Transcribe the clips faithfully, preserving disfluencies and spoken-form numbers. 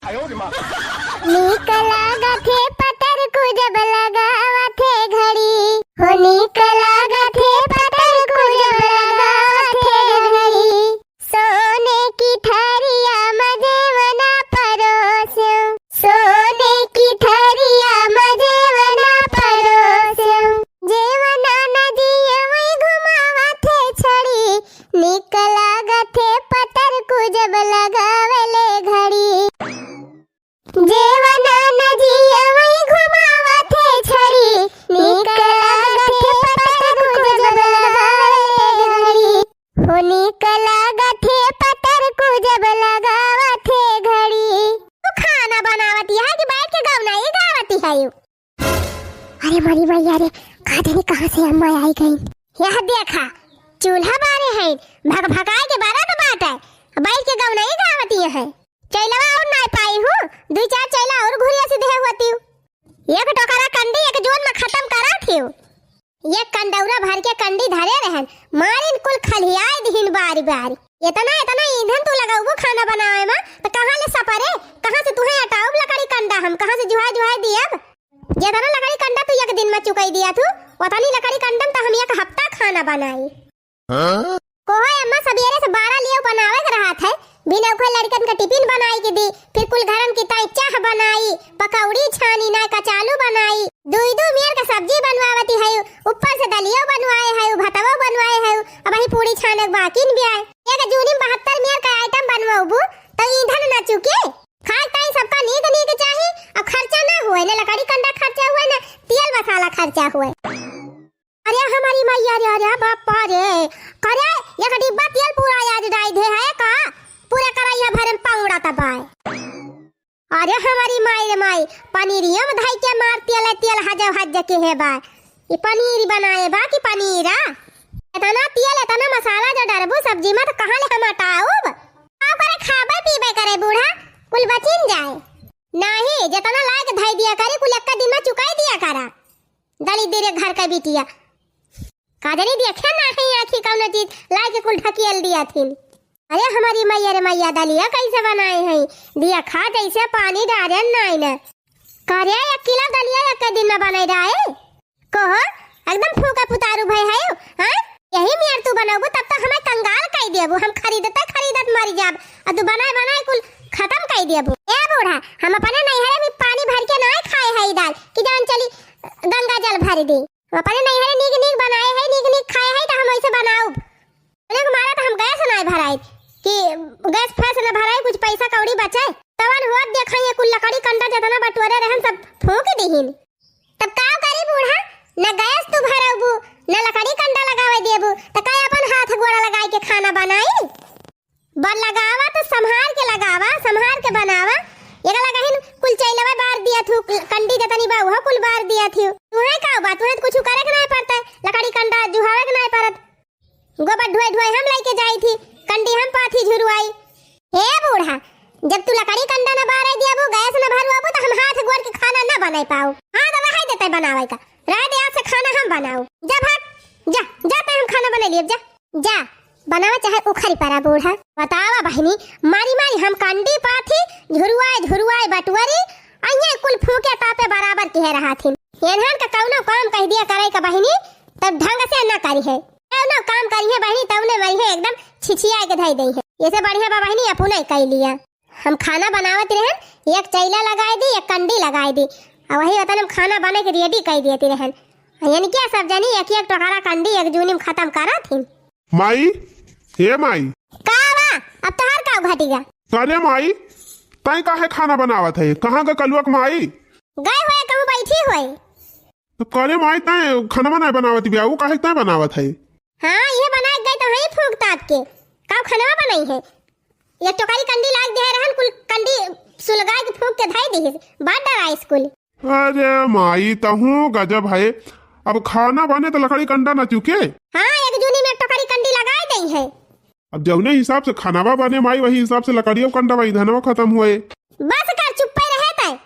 नीक लागत हे पतर को जब लगावत हे घड़ी, हो नीक लागत हे पतर को जब लगावत हे घड़ी। सोने की थरिया म जेवना परोस्यो, सोने की थरिया म जेवना परोस्यो। जेवना न जियवई घुमावत हे छड़ी, नीक लागत हे पतर को जब लगावेले घड़ी। जेवना न जियवई घुमावत हे छड़ी, नीक लागत हे पतर को जब लगावेले घड़ी। हो नीक लागत हे पतर को जब लगावत हे घड़ी। तू खाना बनावती है कि बैठ के गवना ही गावती है यू? अरे मरी मैया रे, का जाने कहाँ से अम्मा आई गई। यह देखा, चूल्हा बारे है, भक भकाए के बरत बाटे, बैठ के गवना ही गावती है। चैलवा और नाय पाई हूँ, दुई चार चैला और घुरिया से देहे होती हूँ। एक टोकरा कंडी एक जून में खतम करा थी। एक कंडौरा भर के कंडी धरे रहन, मारिन कुल खलियाए दिहिन बारी बारी। इतना, इतना ईंधन तू लगउबू खाना बनावे में, त कहाँ ले सपरे? कहाँ से तुहे अटाउब लकड़ी कंडा हम? कहाँ से जुहाए जुहाए दियब? जेतना लकड़ी कंडा तू एक दिन में चुकई दिया थू, ओतनी लकड़ी कंडन त हम एक हफ्ता खाना बनाई। हाँ? कोहो अम्मा, सबेरे से बारह लियो बनावे के रहत है, बिना उखल लड़कन का टिफिन बनाई के दी, फिर कुल घरन की ताई चाह बनाई, पकौड़ी छानी, ना कचालू बनाई, दुई दू मेर का सब्जी बनवावती है, ऊपर से दलियो बनवाए है, भतवो बनवाए है, अब वही पूड़ी छाने के बाकी न भी आए। एक जूनी में बहत्तर मेर का आइटम बनवाबू, तो ईंधन ना चुके। खाए ताई सबका नीक नीक चाही, अब खर्चा ना हुए, ना लकड़ी कंडा खर्चा हुए, ना तेल मसाला खर्चा हुए। अरे हमारी मैया रे, अरे बापा रे, करे एक डिब्बा तेल पूरा आज डाई दे है का? पूरा करैया भरे में पौड़ा तबाए। अरे हमारी माई रे माई, पनीरियो में धई के मार तेल, तेल हजव हज के है बा। ये पनीर बनाए बा कि पनीरा? इतना तेल, इतना मसाला जो डरबू सब्जी में, तो कहाँ ले हम अटाउब? का करे, खाबे पीबे करे बूढ़ा, कुल बचिन जाए। नाही, जितना लायक धई दिया करे, कुल एक दिन में चुकाई दिया करा। दली दे रे घर का बिटिया। का जानी देखे ना है आँखी कौनो चीज, लाइके कुल ढकियल दिया थिन। अरे हमारी मैया रे मैया, दलिया कैसे बनाए हैं? दिया खा जैसे पानी डारे नाई न। करे एक किलो दलिया एक दिन में बनाई डाए। कहो, एकदम फूका फुतारू भई है, हाँ? यही मेर तू बनउबू तब तो हमें कंगाल कई देबू, हम खरीदते खरीदत मर जाब, और तू बनाए बनाए कुल खतम कई देबू। ए बूढ़ा, हम अपने नैहरे में पानी भर के नाई खाए है दाल कि जान चली गंगा जल भर दी। अपने नैहरे नीक नीक बनाए है, नीक नीक खाए है, तो हम वैसे बनाउब। अपने को मारा तो हम गैस नाय भराई कि गैस फैस न भराई, कुछ पैसा कौड़ी बचे। तवन हुआ देखा ये कुल लकड़ी कंडा जितना बटोरे रहन सब फूंक दीहिन। तब का करी बूढ़ा, न गैस तू भरबू, न लकड़ी कंडा लगावे देबू, त का अपन हाथ गोड़ा लगाई के खाना बनाई? बर लगावा तो संभार के लगावा, संभार के बनावा। एका लगाहिन कुल चैलवा बार दिया थू, कंडी जतनी बा उहो कुल बार दिया थू। तुहे का बा, तुहे तो कुछ करे के नाय पड़ता, लकड़ी कंडा जुहावे के नाय पड़त। गोबर ढोए ढोए हम लइके जाई थी, कंडी हम पाथी झुरवाई। हे बूढ़ा, जब तू लकड़ी कंडा न बारे दियाबू, गैस न भरवाबू, तो हम हाथ गोड़ के खाना न बनाई पाऊ। हाँ, तो रहे देते बनावे का, रहे दे, आज से खाना हम बनाऊ। जा भाग, जा, जा, तै हम खाना बनाई लियब, जा। जा, बनावा चाहे उखरी परा बूढ़ा। बतावा बहिनी, मारी मारी हम कंडी पाथी, झुरवाए झुरवाए बटुअरी, अइये कुल फूके तापे बराबर किहे रहा थिन। एनहन का कौनो काम कह दिया करे का बहिनी, तब ढंग से न करी है। कौनो काम करी है बहिनी, तब ने मरी है एकदम छिछिया के धई दई है। ये से बढ़िया बा बहिनी, अपना ही कह लिया। हम खाना बनावत रहन, एक चैला लगाए दी, एक कंडी लगाए दी, और वही वतन हम खाना बने के रेडी कर दिए रहन। यानी क्या सब जनी एक एक टोकरा कंडी एक जूनी में खत्म करा थी। माई, हे माई। का बा? अब तोहार का घटिया? अरे माई, तई काहे खाना बनावत है? कहाँ का कलुआ के माई? गए हुए कहूँ बैठी हुए। तो करे माई, तय खाना बनाए बनावत बिया, ऊ काहे तय बनावत है? हाँ, ये बना गए तो वहीं फूंक ताप के। का खाना बनाई है? ये टोकरी कंडी लाग दे रहन, कुल कंडी सुलगाए के फूंक के धाई दी, बात डराइस कुल। अरे माई, तहूँ गजब है। अब खाना बने तो लकड़ी कंडा ना चुके। हाँ, एक जूनी में एक टोकरी कंडी लगाए दई है। अब जौने हिसाब से खानावा बने माई, वही हिसाब से लकड़ियों कंडवा ईंधनवा खत्म हुए। बस कर, चुप्पे रहे तय।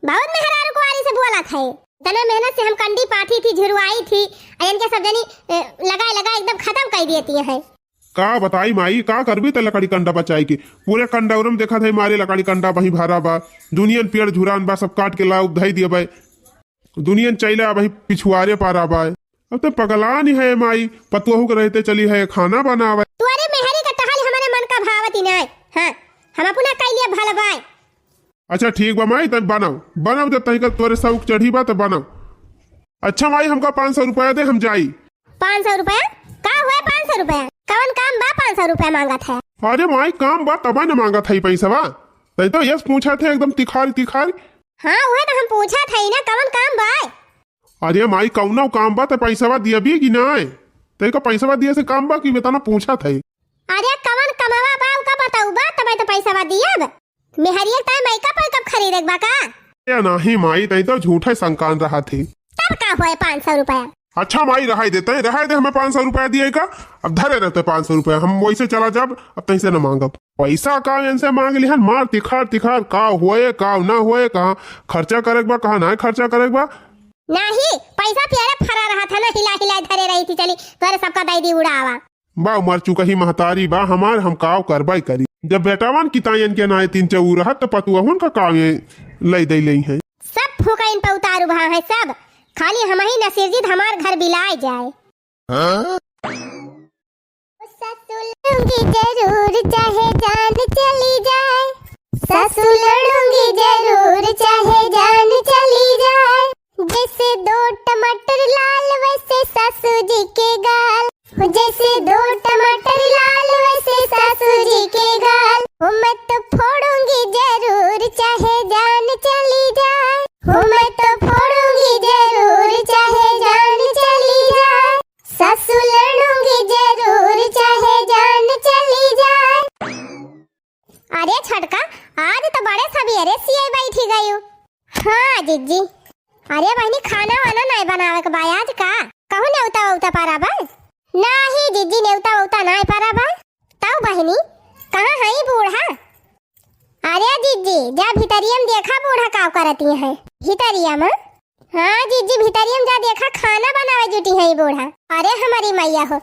बहुत मेहरारू कुआरी से बोलत है। इतना मेहनत से हम कंडी पाथी थी, झुरवाई थी, आ इनके सब जनी, ए, लगाए लगाए एकदम खत्म कर देती है। का बताई माई, का करबी त लकड़ी कंडा बचाई के? पूरे कंडौरम देखत है मारे लकड़ी कंडा वहीं भरा बा। दुनियन पेड़ झुरान बा, सब काट के लाउ धई दिए बे। दुनियन चैला वहीं पिछुआरे पारा बा। अब तो पगलान है माई, पतोहू के रहते चली है खाना बनावे। तोरे मेहरी का टहल हमारे मन का भावत ही नाय। हाँ, हम अपना कैलिया भलवाए। अच्छा ठीक बा माई, तब बनाओ, बनाओ, जब तनिका तोरे शौक चढ़ी बा त बनाओ। अच्छा माई, हमका पाँच सौ रुपया दे, हम जाई। पाँच सौ रुपया? का हुआ पाँच सौ रुपया? कवन काम बा पाँच सौ रुपया मांगत है? अरे माई, काम बा तबे न मांगत है पैसवा। तै तो यस पूछत है एकदम तिखार तिखार। हाँ, उहे तो हम पूछत है ना, कवन काम बा? अरे माई, कौनो काम बा त पैसवा दियबी कि नाय? तै का पैसवा दिए से काम बा कि बेतना पूछत है? अरे कवन कमवा बा, उका बताऊ बा, तबे तो पैसवा दियब। मेहरिया ताई makeup वेकअप खरीदे के बा का? ए नाही माई, तई तो झूठे संकान रहा थी। तब का होए पाँच सौ रुपया? अच्छा माई, रहाई देते, रहाई दे, हमें पाँच सौ रुपया दिए का, अब धरे रहते पाँच सौ रुपया, हम वैसे चला जाब, अब तई से न मांगब। पैसा का इनसे मांग लिहन, मार तिखार तिखार, का होए, का ना होए, कहाँ खर्चा करे के बा, कहाँ ना खर्चा करे के बा। नाही, पैसा प्यारे फरा रहा था ना, हिला हिला धरे रही थी, चली तोरे सबका दई दी उड़ावा। बा मर चुकही महतारी बा हमार, हम काव करबई करी। जब बेटावन कितायन के नाय तीन चऊ रहत, त पतुअहुन का कावे लई दई लई है। सब फूकइन पे उतारू भा है सब, खाली हमही नसीब जीत हमार घर बिलाए जाए। हाँ? ससुर लड़ूंगी जरूर चाहे जान चली जाए, ससुर लड़ूंगी जरूर चाहे जान चली जाए। जैसे दो टमाटर लाल वैसे सासू जी के गाल, जैसे दो टमाटर लाल वैसे सासू जी के गाल। वो मैं तो फोड़ूंगी जरूर चाहे जान चली जाए, वो मैं तो फोड़ूंगी जरूर चाहे जान चली जाए। सासू लड़ूंगी जरूर चाहे जान चली जाए। अरे छोटका, आज तो बड़े सबेरे सियाई बैठी गयू। हाँ जिज्जी। अरे बहिनी, खाना वाना नाय बनावे के बा आज का? कहूँ नेवता वेवता पारा बा? नाही जिज्जी, नेवता वेवता नाय पारा बा। तब बहिनी, कहाँ हई बूढ़ा? अरे जिज्जी, जा भितरिया में देखा बूढ़ा का करती है भितरिया में। हाँ जिज्जी, भितरिया में जा देखा, खाना बनावे जुटी है बूढ़ा। अरे हमारी मैया हो,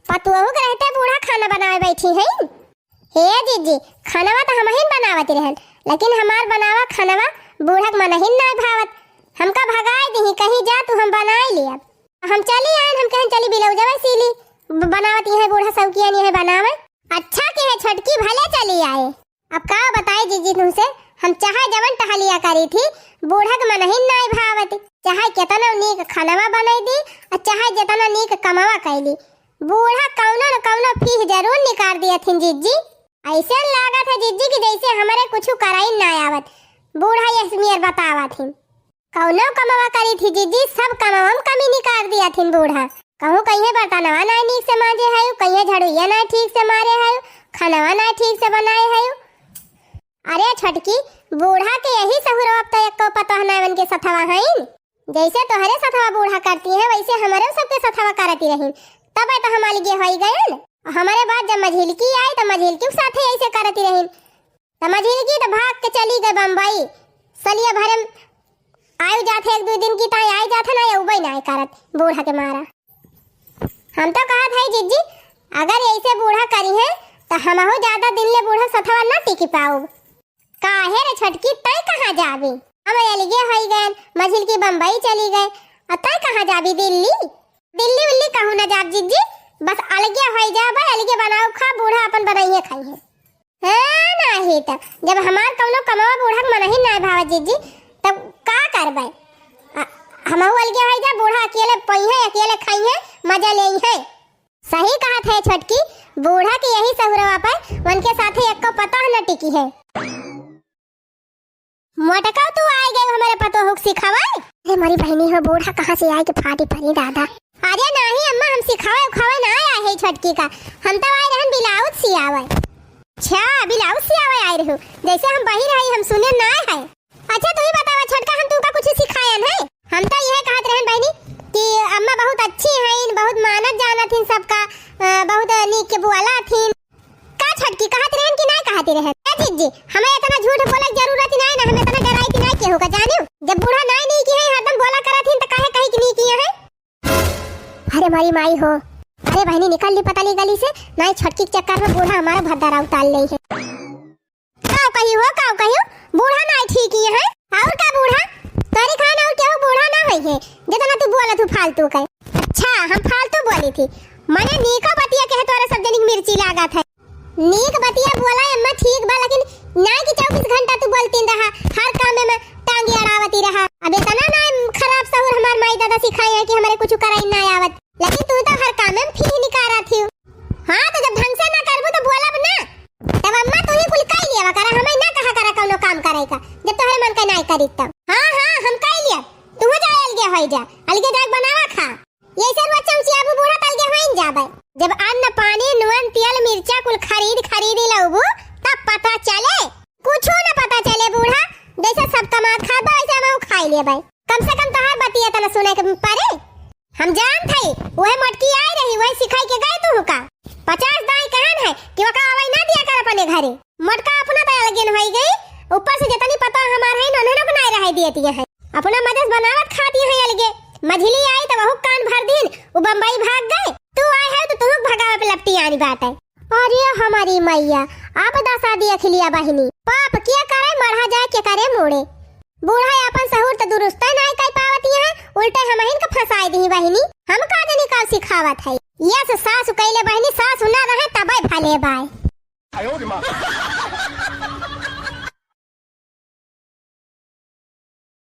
पतुअहू के रहते बूढ़ा खाना बनावे बैठी है। हे जिज्जी, खानवा तो हमहिन बनावत रहन, लेकिन हमार बनावा खानवा बूढ़ा के मनहिन नाय भावत। हमका भगाए दिही, कहीं जा तू, हम बनाए लियब। हम चली आयन, हम कहन चली ब्लाउजवा सी ली, ब-, बनावत इहे बूढ़ा सौकिया नहीं है बनावे। अच्छा के है छोटकी, भले चली आए। अब का बताई जिज्जी तुमसे, हम चाहे जवन टहलिया करी थी, बूढ़ा के मनहिन नाय भावत। चाहे केतना नीक खानवा बनाई दी, और चाहे जेतना नीक कमवा कैली, बूढ़ा कौनो न कौनो फीह जरूर निकाल दिया थी जिज्जी। ऐसे लागत है जिज्जी कि जैसे हमरे कुछ कराई ना आवत। बूढ़ा यह नियर बतावत ही। कौनो कमवा करी थी जिज्जी, सब कमवा में कमी निकाल दिया थी बूढ़ा। कहूँ कहीं बर्तनवा ना नीक से मांजे है, कहीं झड़ुइया ना ठीक से मारे है, खानवा ना ठीक से बनाए है। अरे छोटकी, बूढ़ा के यही सहुरवा अब तो एको पतोह नायवन के सथवा हईन। जैसे तोहरे सथवा बूढ़ा करती हैं, वैसे हमरे सबके सथवा करती रही। तब तो हम अलगे होई गयन। हमरे बाद जब मझिलकी आई, तो मझिलकी के साथे ऐसे करती रही। तो मझिलकी तो भाग के चली गई बम्बई। सलिया भरे में आयु जात है, एक दो दिन की ताई आई जात है ना, ये उबई ना करत बूढ़ा के मारा। हम तो कहत है जिज्जी, अगर ऐसे बूढ़ा करी है, तो हमहू ज्यादा दिन ले बूढ़ा सथवा ना टिकी पाऊब। काहे रे छोटकी, तै कहाँ जाबी? हम अलगे होई गयन, मझिलकी बम्बई चली गए, और तै कहाँ जाबी? दिल्ली? दिल्ली उल्ली कहूँ ना जाब जिज्जी, बस अलगे होई जाब, अलगे बनाऊ खा, बूढ़ा अपन बनाइए खाई है। हाँ, नाही त जब हमार कौनो कमवा बूढ़ा के मनही ना भावा जिज्जी, तब का करबे? आ, हमहू अलगे होई जा, बूढ़ा अकेले पइहे, अकेले खाइहे, मजा लेइहे। सही कहत है छोटकी, बूढ़ा के यही सहुरवा पर उनके साथे एको पतोह न टिकी है। मोटका, तू आए गए हमारे पतोह के सिखावे? अरे मोरी बहिनी हो, बूढ़ा कहाँ से आए के फाटी परी दादा। अरे नाही अम्मा, हम सिखावे उखावे ना आए है छोटकी का, हम तो आए रहन ब्लाउज सियावे। अच्छा, ब्लाउज सियावे आए रहू, जैसे हम बहिर है, हम सुने ना है। अच्छा तू ही बतावा छोटका, हम तू का कुछ सिखायन है? हम तो यह कहत रहन बहिनी कि अम्मा बहुत अच्छी हैं, बहुत मानत जानत हिन सबका, अ, बहुत नीक के बोला थिन। का छोटकी कहत रहन कि नाय कहत रहन? ए जिज्जी, हमें इतना झूठ बोले की जरूरत ही नाय ना, हमें इतना डराई की नाय केहू का जानियो। जब बूढ़ा नाय नीक है, हरदम बोला करत हिन त काहे कही कि नीक है? अरे मारी माई हो, अरे ए बहिनी, निकल ली पता नहीं गली से, नाहीं छोटकी के चक्कर में बूढ़ा हमारा भद्दरा उतार लेइ है। काउ कही हो, काउ कही हो, बूढ़ा नाहीं ठीक ही है। और का बूढ़ा, तोरी खान और केहू बूढ़ा ना होई है, जितना तू बोलत हू फालतू के। अच्छा, हम फालतू बोली थी, मने नीको बतिया कहे तोरे सब जनी के मिर्ची लागत है। नीक बतिया बोला अम्मा ठीक बा, लेकिन नाहीं कि चउबीस घंटा तू बोलतीन रहा, हर काम में टांगी अड़ावती रहा। अब इतना ना खराब सहूर हमार माई दादा सिखाए हैं कि हमरे कुछ करे ना आवत, लेकिन तू तो हर काम में फीह निकारा थी। हाँ, तो जब ढंग से ना करबू तो बोलब ना। तब अम्मा तू ही कुल कई लिया करा, हमें ना कहा करा कौनो काम करे का, जब तोहरे मन का नाहीं करी तब। हाँ, हाँ, हम कई लिया, तू जा अलगे होई जा, अलगे जाके बनावा खा। ये सब बच्चा उचिया अबू बूढ़ा तल के होइन जाबे। जब अन्न पानी, नून, तेल, मिर्चा कुल खरीद खरीद लउबू, तब पता चले। कुछो न पता चले बूढ़ा, जैसे सब कमात खात बा, वैसे हमहू खाई लेबे। कम से कम तोहार बतिया तना सुने के परे। हम जानत हई, वही मोटकी आई रही, वही सिखाई के गए तू का। पचास दाई कहन है कि वका आवई ना दिया कर अपने घरे। मोटका अपना तो अलगेन होई गई, ऊपर से जितनी पता हमार है, उन्हें लोग नाय रहे दिए दिए हैं। अपना मजे से बनावत खाती है अलगे। मझली आई तो वहू कान भर दीन, वो बम्बई भाग गए। तू आए है तो तू भगावे पे लपटी आनी बात है। अरे हमारी मैया, आप दसा दिया खिलिया बहिनी। पाप किया करे, मढ़ा जाए के करे मोड़े। बूढ़ा अपन सहूर तो दुरुस्त नाय कर पावत है, उल्टे हमहिन के फंसाए दी बहिनी। हम का जनी का सिखावत है, ये से सासु कैले बहिनी, सासु ना रहे तबे भले बाय।